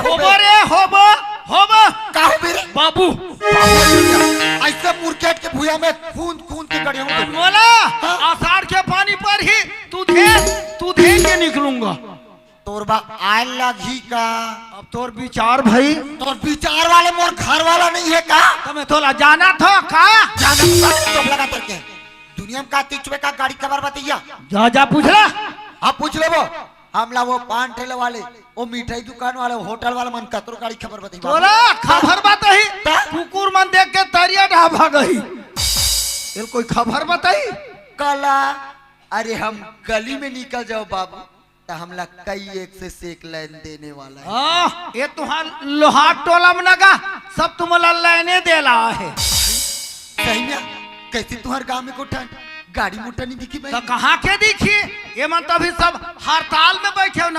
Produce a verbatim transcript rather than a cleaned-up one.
होबो रे, होबो, होबो। का होबे रे? बाबू। बाबू, अइसे मुरकेट के भुइयां में कूद कूद के गड़े हूं। मोला हाँ? आषाढ़ के पानी परही, तू धेर, तू धेर के निकलूंगा। तोर बा आय लगही का? अब तोर विचार भाई। तोर विचार वाले मोर घर वाला नहीं है का? त मैं तोला जानथों का? जानत का? चुप लगा तेरे के। दुनिया में का तिचवे का गाड़ी खबर बतैया? जा, जा पूछ ला। हाँ, पूछ लेबो। हमला वो पान ठेले वाले, वो मिठाई दुकान वाले, होटल वाले मन कतरो गाड़ी खबर बतैया। तोला खबर बताही? ता? कुकुर मन देख के तरिया डहा भागही। एल कोई खबर बताही? कला, अरे हम गली में निकल जाओ बाबू, त हमला कई एक से सेक लाइन देने वाला है। हाँ, ये तुहार लोहार टोला में नगा, सब तुमला लाइने देला है। सही में, कैसे तुहार गांव में को ठंड, गाड़ी मोटर नहीं दिखी भाई? तो कहाँ के दिखी? ये मन तो अभी सब हड़ताल में बैठे हो ना,